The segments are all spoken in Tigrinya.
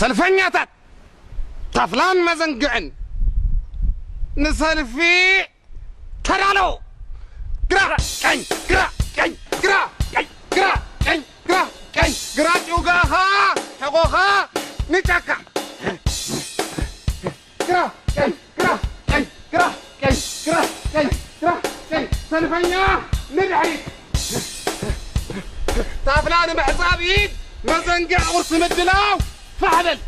ሰልፈኛታት፣ ታፍላን መዘንግዕን ንሰልፊ ተዳለዉ። ግራ፣ ቀኝ፣ ግራ፣ ቀኝ፣ ግራ፣ ቀኝ፣ ግራ፣ ቀኝ፣ ግራ፣ ቀኝ፣ ግራ ጭውጋኻ፣ ሕቖኻ ንጫካ። ግራ፣ ቀኝ፣ ግራ፣ ቀኝ፣ ግራ፣ ቀኝ፣ ግራ፣ ቀኝ፣ ግራ፣ ቀኝ፣ ሰልፈኛ ንድሕሪት። ታፍላ ንምሕጻብ ኢድ፣ መዘንግዕ ቁርሲ ምድላው፣ ፋሕ በል።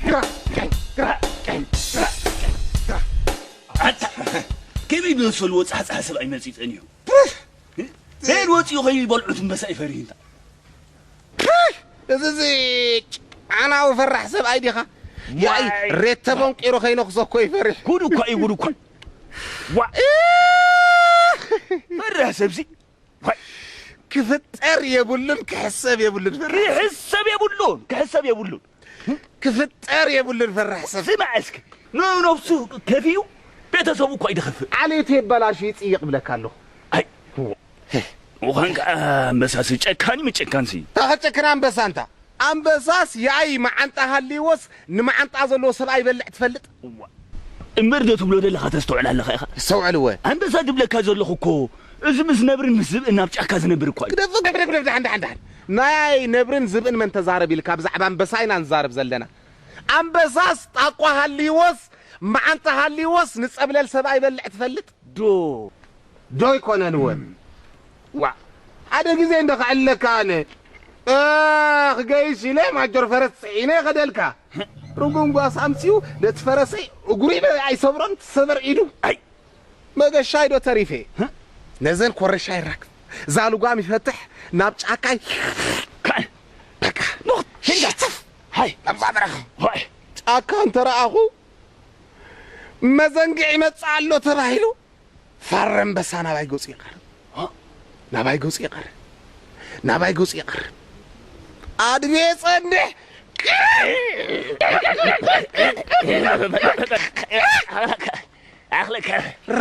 ግራ፣ ቀኝ፣ ግራ፣ ቀኝ፣ ግራ፣ ቀኝ፣ ግራ። ኣታ፣ ከመይ ዝመሰሉ ወጻሕጻሕ ሰብኣይ መጺጸን እዩ። ሄድ ወጺኡ ከይበልዑ ትንበሳ ይፈርህ እንታ። እዚ፣ እዚ ጫናዊ ፈራሕ ሰብኣይ ዲኻ? ያይ፣ ዋይ። ሬት ተበንቂሩ ከይነኽሶ እኮ ይፈርሕ። ጉድ እኳ እዩ፣ ጉድ እኳ። ዋ። ፈራሕ ሰብሲ። ዋይ። ክፍጠር የብሉን፣ ክሕሰብ የብሉን ፈራሕ። ክሕሰብ የብሉን፣ ክሕሰብ የብሉን። ክፍጠር የብሉን ፈራሕ ሰብ። ስማዕ እስኪ፣ ንነብሱ ከፊኡ ቤተሰቡ እኳ ይድኸፍእ። ዓሌቱ የበላሹ ይጽይቕ ብለካ ኣለኹ። ኣይ፣ ምዃን ከኣ ኣንበሳሲ ጨካን እዩ፣ ጨካንሲ። ታኸ ጨክን ኣንበሳ እንታ። ኣንበሳስ ያይ መዓንጣ ሃልይዎስ ንመዓንጣ ዘለዎ ሰብ ኣይበልዕ ትፈልጥ? እዋ፣ እምበር ዶ ትብሎ ዘለኻ ተስተውዕል ኣለኻ ኢኻ? ተስተውዕል እወ። ኣንበሳ ዝብለካ ዘለኹ እኮ፣ እዚ ምስ ነብርን ምስ ዝብእን ኣብ ጫካ ዝነብር እኳ እዩ። ግደፍ፣ ግደፍ፣ ግደፍ፣ ግደፍ፣ ደሓን፣ ደሓን፣ ደሓን። ናይ ነብርን ዝብእን መን ተዛረብ ኢልካ፣ ብዛዕባ ኣንበሳ ኢና ንዛረብ ዘለና። ኣንበሳስ ጣቋ ሃልይዎስ፣ መዓንጣ ሃልይዎስ፣ ንጸብለል ሰብ ኣይበልዕ ትፈልጥ? ዶ፣ ዶ ኣይኮነን እወ። እም። ዋ፣ ሓደ ግዜ እንዶ ከዕልለካ ኣነ። እ፣ ክገይሽ ኢለ ማጆር ፈረስ ጽዒነ ይኸደልካ። ርጉም ጓስ ኣምጺኡ ነቲ ፈረሰይ እግሩ ይበ-፣ ኣይሰብሮን፣ ትሰበር ኢዱ። ኣይ። መገሻይ ዶ ተሪፈ? ህ? ነዘን ኮረሻ ይራክብ። እዛ ልጓም ይፈትሕ፣ ናብ ጫካይ። ካን። በቃ። ኖኽ፣ ሄንዳ። ሽትፍ። ሃይ። ናብዛ በረኻ። ሃይ። ጫካ እንተ ረኣኹ፣ መዘንግዕ ይመጽእ ኣሎ ተባሂሉ፣ ፋረ ኣንበሳ ናባይ ገጹ ይቐርብ። እ? ናባይ ገጹ ይቐርብ። ናባይ ገጹ ይቐርብ። ኣድቤ ጸንሕ። ኣኽለከ።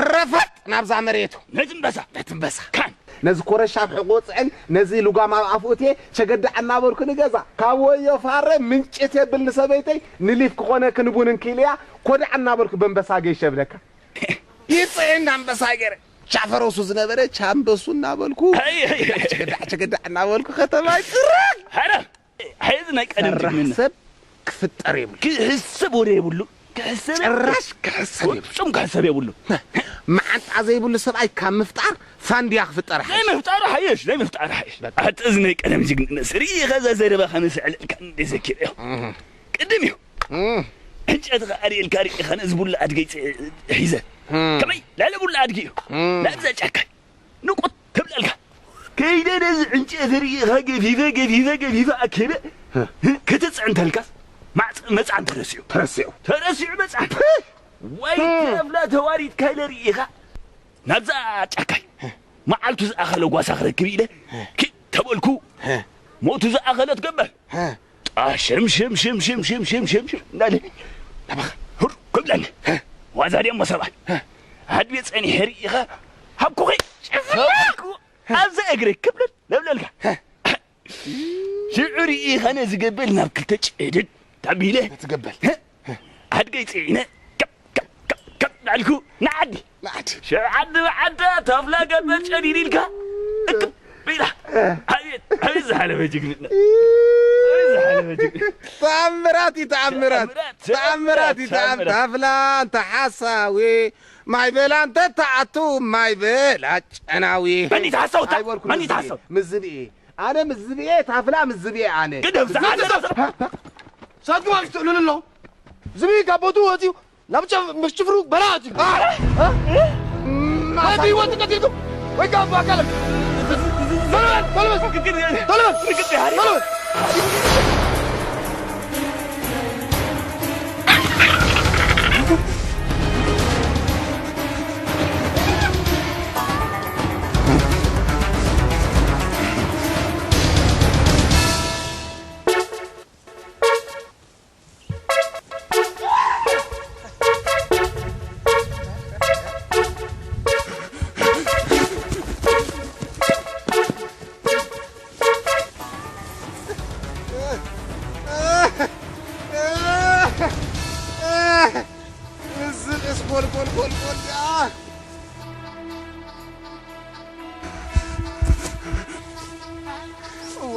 ረፈጥ ናብዛ መሬቱ። ነቲ እምበሳ። ነቲ እምበሳ። ካን። ነዚ ኮረሻ ኣብ ሕቖ ጽዕን፣ ነዚ ልጓም ኣብ ኣፍኡ እትየ፣ ሸገዳዕ እናበልኩ ንገዛ። ካብ ወዮ ፋረ ምንጭት የብል ንሰበይተይ፣ ንሊፍ ክኾነ ክንቡን እንኪልያ፣ ኮዳዕ እናበልኩ በንበሳ ገይሸ እብለካ። ይጽዕን ኣንበሳ ገይረ። ቻፈረሱ ዝነበረ ቻምበሱ እናበልኩ፣ ኣይ፣ ኣይ፣ ኣይ። ሸገዳዕ፣ ሸገዳዕ እናበልኩ ከተማ ይጽረግ። ኧረ፣ ሐዚ ናይ ቀደም ፈራሕ ጅግንነት። ሰብ ክፍጠር የብሉ። ክሕሰብ ወረ የብሉ። ክሕሰብ የብሉ። ጭራሽ ክሕሰብ የብሉ። ፍጹም ክሕሰብ የብሉ። መዓንጣ ዘይብሉ ሰብኣይ ካብ ምፍጣር ፋንድያ ክፍጠር ሓይሽ። ዘይምፍጣሩ ሓይሽ፣ ዘይምፍጣሩ ሓይሽ። በቃ። ኣቲ እዚ ናይ ቀደም ጅግንነት ስሪ፣ ኸዛ ዘረባኻ ንስዕለልካ እንደ ዘኪረዮ። እህ። ቅድም እዩ። እህ። ዕንጨትኻ ኣርየልካ ርኢኻ ነዚ ቡላ ኣድገይ ጽ-፣ ሒዘ። እህ። ከመይ? ልዕሊ ቡላ ኣድጊ እዩ። እህ። ናብዛ ጫካይ ንቁት ትብለልካ። ከይደ ነዚ ዕንጨት ርኢኻ ገፊፈ፣ ገፊፈ፣ ገፊፈ ኣኪበ። ህ። ክትጽዕንተልካስ ማዕጽ-፣ መጽዓን ተረሲዑ። ተረሲዑ። ተረሲዑ መጽዓን። ህ። ወይ ህ። ተፍላ ተዋሪድካ ኢለ ርኢኻ ናብዛ ጫካይ ህ። መዓልቱ ዝኣኸለ ጓሳ ክረክብ ኢለ ህ። ኪድ ተበልኩ። ህ። ሞቱ ዝኣኸለት ገበል። ህ። ጣ ሽም ሽም ሽም ሽም ሽም ሽም ሽም ሽም እንዳለ ናባኻ። ሁር ክብለኒ። ህ። ዋዛ ድሞ ሰብኣይ። ህ። ኣድቤ ጸኒሐ ርኢኻ ሃብኩኺ ጭፍርኩ። ህ። ኣብዛ እግሪ ክብለል ለብለልካ። ህ። ሽዑ ርኢኻ ነዚ ገበል ናብ ክልተ ጭድድ ታቢለ። ነቲ ገበል። ህ። ኣድገይ ጽዒነ ከብ ከብ ከብ ከብ ዳልኩ ንዓዲ። ንዓዲ። ሽዑ ዓዲ ብዓዳ ታፍላ ገበል ጨዲድ ኢልካ እክብ ኢላ። ኣቤት፣ ኣቤት ዝሓለፈ ጅግንነት። ኣቤት ዝሓለፈ ጅግንነት። ተኣምራት እዩ፣ ተኣምራት። ተኣምራት፣ ተኣምራት እዩ፣ ተኣምራት። ተኣምራት። ታፍላ እንተ ሓሳዊ፣ ማይ በላ እንተ ተኣቱ፣ ማይ በላ ጨናዊ። መን እዩ ተሓሳዊ? ኣይበልኩ መን እዩ ምስዚ፣ ተሓሳዊ? ምስዚ ብኤ። ኣነ ምስ ዝብኤ፣ ታፍላ ምስ ዝብኤ ኣነ። ግደፍ፣ ዝብኢ ዝዓደረ ሰብ። ሳትኩም ኣሽትዕሉሉ ኣለኹም። ዝብኢ ካብ ቦትኡ ወፂኡ ናብ ጨፍ-፣ ምስ ጭፍሩ በላ ኣትዩ። አ? አ? ወይ ብህይወት ቀቲልኩም ወይ ከዓ ብኣካል። ቶሎ በል፣ ቶሎ በል። ቶሎ በል። ቶሎ በል።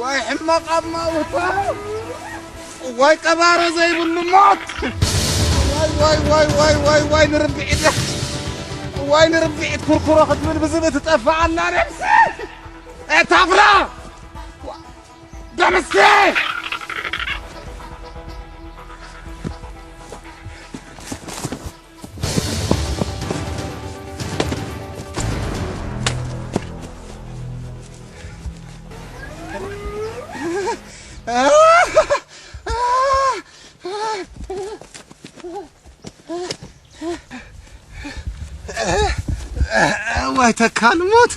ዋይ ሕማቕ ኣማውታ! ዋይ ቀባሪ ዘይብሉ ሞት! ዋይ፣ ዋይ፣ ዋይ፣ ዋይ፣ ዋይ፣ ዋይ ንርብዒት! ዋይ ንርብዒት ኩርኩሮ ክትብል ብዝብኢ ትጠፍእ ኣላ ነብሲ! እታ ኣፍላ! ደምሴ! ዋይ ተካል ሞት!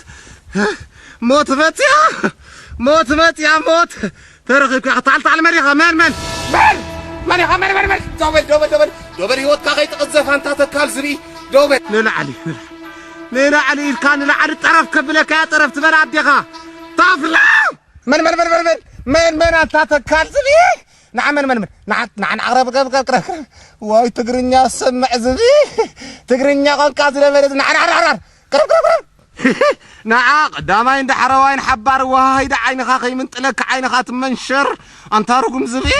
ሞት መጽያ! ሞት መጽያ! ሞት! ተረኺብካ ኢኻ። ታል፣ ታል፣ መን ኢኻ? መን፣ መን? መን? መን ኢኻ? መን፣ መን፣ መን? ደው በል፣ ደው በል፣ ደው በል። ደው በል፣ ህይወትካ ከይትቕዘፍ ኣንታ ተካል ዝብኢ። ደው በል። ንላዕሊ፣ ንላዕሊ። ንላዕሊ ኢልካ ንላዕሊ ጠረፍ ከብለካ እያ፣ ጠረፍ ትበል ኣዴኻ። ታፍላ! መን፣ መን፣ መን፣ መን፣ መን? መን፣ መን ኣንታ ተካል ዝብኢ? ንዓ፣ መን፣ መን፣ መን? ንዓ፣ ንዓ፣ ንዓ፣ ቅረብ፣ ቅረብ፣ ቅረብ፣ ቅረብ፣ ቅረብ። ወይ ትግርኛ ሰምዕ ዝብኢ። ትግርኛ ቋንቋ ዝለመደ፣ ንዓ፣ ንዓ፣ ንዓ፣ ንዓ። ቅረብ፣ ቅረብ፣ ቅረብ። ንዓ ቀዳማይን ዳሕረዋይን ሓባር ወሃሂዳ ዓይንኻ ከይምንጥለካ ዓይንኻ ትመንሸር ኣንታ ርጉም ዝብኢ።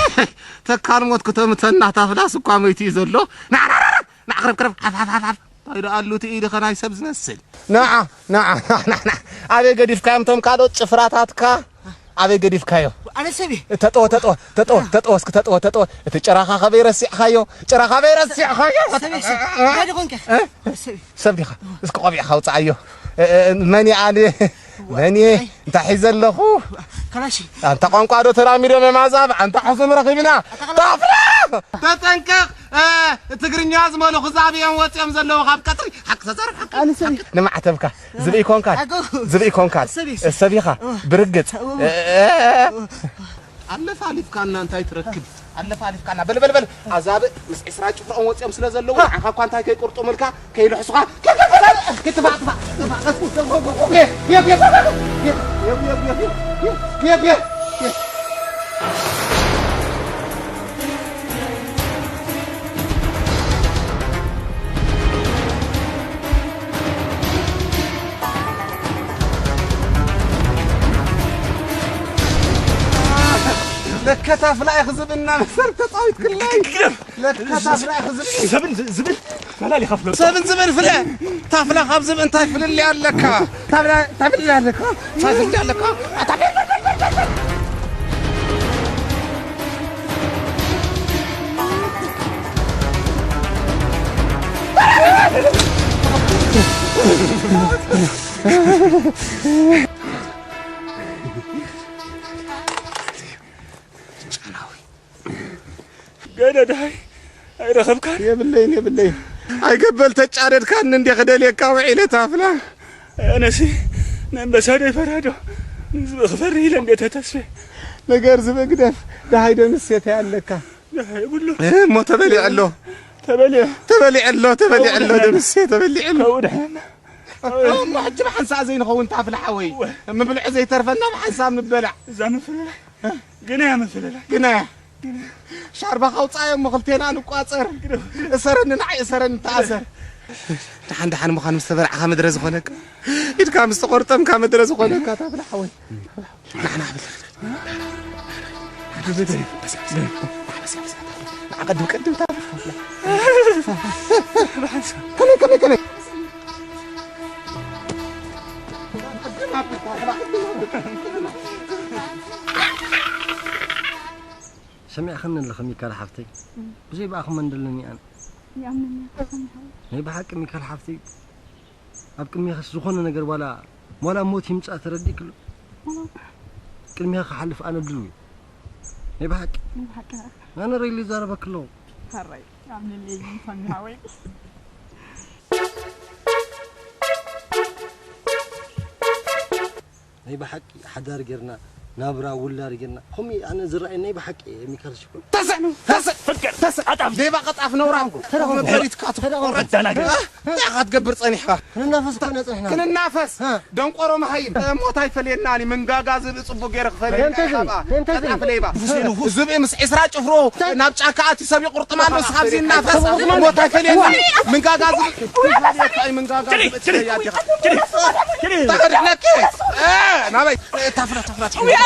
ተካል ሞት ክተምተና ታፍላስ እኳ መይቱ እዩ ዘሎ። ንዓ፣ ንዓ፣ ንዓ፣ ንዓ፣ ቅረብ፣ ቅረብ፣ ሓፍ፣ ሓፍ፣ ሓፍ፣ ሓፍ። እንታይ ደኣ ኣሉ እቲ ኢድኸ ናይ ሰብ ዝመስል? ንዓ፣ ንዓ፣ ንዓ፣ ንዓ፣ ንዓ። ኣበይ ገዲፍካዮም እቶም ካልኦት ጭፍራታትካ? ኣበይ ገዲፍካዮ? ኣነ ሰብ እየ። ተጠወ፣ ተጠወ፣ ተጠወ፣ ተጠወ፣ እስኪ ተጠወ፣ ተጠወ። እቲ ጭራኻ ከበይ ረሲዕኻዮ? ጭራኻ ከበይ ረሲዕኻዮ? ሰብ እየ፣ ሰብ። እንታይ ደኾንከ? እ? ሰብ እየ። ሰብ ዲኻ? እስኪ ቆቢዕኻ ኣውፅኣዮ። እ፣ እ፣ መን እየ ኣነ? መን እየ? እንታይ ሒዘ ኣለኹ? ካላሽ። ኣንታ ቋንቋ ዶ ተላሚዶም እዮም ኣዛብእ? ኣንታ ሕሱም ረኺብና። ኣታ ካላሽ። ታፍላ! ተጠንቀቕ! እ፣ ትግርኛ ዝመልኹ ዛብዮም ወፂኦም ዘለዉ ካብ ቀፅሪ። ሓቂ ተዛረብ፣ ሓቂ። ኣነ ሰብ እየ። ንማዕተብካ። ዝብኢ ኮንካን? ኣጎ። ዝብኢ ኮንካን? ሰብ እየ። ሰብ ኢኻ? እ። ብርግፅ? እዎ። እ፣ እ፣ እ። ኣለፋሊፍካና እንታይ ትረክብ? ኣለፋሊፍካና። በል፣ በል፣ በል። ኣዛብእ ምስ ዕስራ ጭፍርኦም ወፂኦም ስለ ዘለዉ፣ ንዓኻ እኳ እንታይ ከይቁርጡምልካ፣ ከይልሕሱኻ፣ ክትፋእ፣ ትፋእ፣ ትፋእ። ለከ ታፍላ ኢኺ ዝብኢ እናመሰልክ ተጻዊትክለይ። ግደፍ! ለከ ታፍላ ኢኺ ዝብኢ። ሰብን ዝ-፣ ዝብኢ ፈላል ይኸፍሎ። ሰብን ዝብኢ ፍለ። ታፍላ ካብ ዝብኢ እንታይ ፍልልይ ኣለካ? ታፍላ፣ ታፍላ ኣለካ? እንታይ ፍልልይ ኣለካ? ኣታ ገለ ደሃይ ኣይረኸብካን? የብለይን፣ የብለይን። ኣይገበል ተጫደድካኒ እንዴ ክደልየካ ውዒለ ታፍላ። ኣነሲ ንኣንበሳ ዶ ይፈርህ ዶ ንዝብኢ ክፈርህ ኢለ እንዴ ተተስፌ። ነገር ዝብኢ ግደፍ፣ ደሃይ ደምሴ እንታይ ኣለካ? ደሃይ የብሉ። እ፣ እሞ ተበሊዐ ኣሎ። ተበሊዐ። ተበሊዐ ኣሎ፣ ተበሊዐ ኣሎ፣ ካብኡ ደምሴ ተበሊዐ ኣሎ። ካብኡ ደሓን። እሞ ሕጂ ብሓንሳእ ዘይንኸውን ታፍላ ሓወይ። እወ። ምብልዑ ዘይተርፈና ብሓንሳብ ንበላዕ። እዛ ምፍልላይ። እ? ግናያ ምፍልላይ። ግናያ። ሻርባኻ ኣውጻዮ እሞ ክልቴና ንቋጸር። ግደፍ። እሰረኒ ንዓይ፣ እሰረኒ ተኣሰር። ደሓን ደሓን ምዃን ምስ ተበላዕኻ ምድረ ዝኾነካ። ኢድካ ምስ ተቖርጠምካ ምድረ ዝኾነካ ታፍላ ሓወይ። ንዓ፣ ንዓ፣ በል። ንዓ፣ ቀድም፣ ቀድም፣ ታብላ። ከመይ፣ ከመይ፣ ከመይ? ሰሚዕኽኒ ኣለኺ ሚካል ሓፍተይ? እም። ብዘይ ብኣኺ መን ደለኒ ኣነ? ይኣምነኒ፣ ተሰሚዕኻ። ናይ ብሓቂ ሚካል ሓፍተይ፣ ኣብ ቅድሜኽስ ዝኾነ ነገር ዋላ፣ ዋላ ሞት ይምጻእ ተረዲእኪ ኣሎ? እም። ቅድሜኻ ክሓልፍ ኣነ ድሉው እየ። ናይ ብሓቂ። ናይ ብሓቂ። ኣነ ሪሊ ይዛረበኪ ኣለኹ። ሕራይ፣ ኣምንለይ፣ ይፋን ሓወይ። ናይ ብሓቂ ሓዳር ጌርና፣ ናብራ ውላድ ጌርና፣ ከምኡ ኣነ ዝረኣየኒ ናይ ብሓቂ ሚካል ሽኮር። ተስዕ፣ ተስዕ፣ ፍቅር፣ ተስዕ። ቀጣፍ። ሌባ ቀጣፍ ነውራም። ተረኸቡ። መበሊትካ ተረኸቡ። ትቆረጥ። ኣዳናግር። እ? እንታይ ኢኻ ትገብር ጸኒሕካ? ክንናፈስ እኮ ኢና ጸኒሕና። ክንናፈስ። እ። ደንቆሮ መሃይም። ሞት ኣይፈልየናን እዩ። ምንጋጋ ዝብኢ ጽቡቅ ገይሩ ክፈልየና እንተ እዩ ዝብኢ፣ ካብኣ። እንተ እዩ ዝብኢ። ቀጣፍ ሌባ። ዝብኢ ምስ ዕስራ ጭፍሩ እንታይ? ናብ ጫካ ኣትዩ ሰብ ይቁርጥም ኣሎ። ንስኻ ኣብዚ ይናፈስ። ሞት ኣይፈልየናን። ምንጋጋ ዝብኢ። እንታይ ከድሕነኪ? እ፣ ናበይ? እ፣ ታፍላ፣ ታፍላ፣ ታፍላ።